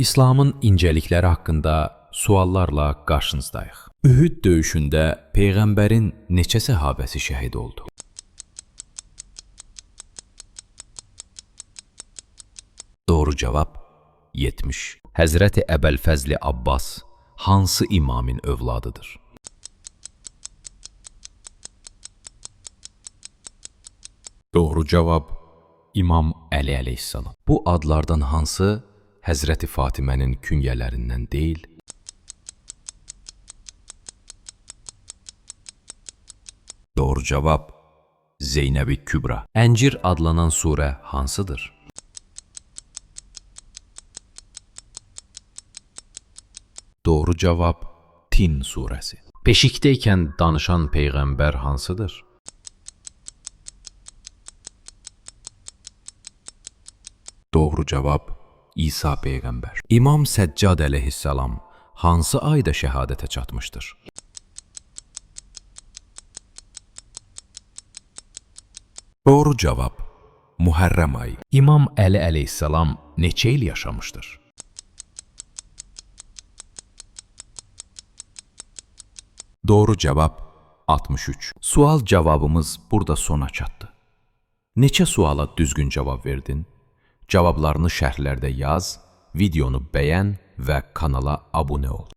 İslamın incəlikləri haqqında suallarla qarşınızdayıq. Ühüd döyüşündə peyğəmbərin neçə səhabəsi şəhid oldu? Doğru cavab 70. Həzrəti Əbəlfəzli Abbas hansı imamin övladıdır? Doğru cavab İmam Əli əleyhissalam. Bu adlardan hansı Həzrəti Fatimənin künyələrindən deyil? Doğru cavab Zeynəbi Kübra. Əncir adlanan surə hansıdır? Doğru cavab Tin surəsi. Beşikdəykən danışan peyğəmbər hansıdır? Doğru cavab İsa peyğəmbər. İmam Səccad əleyhissalam hansı ayda şəhadətə çatmışdır? Doğru cavab Muhərrəm ayı. İmam Əli əleyhissalam neçə il yaşamışdır? Doğru cavab 63. Sual cavabımız burada sona çatdı. Neçə suala düzgün cavab verdin? Cavablarını şərhlərdə yaz, videonu bəyən və kanala abunə ol.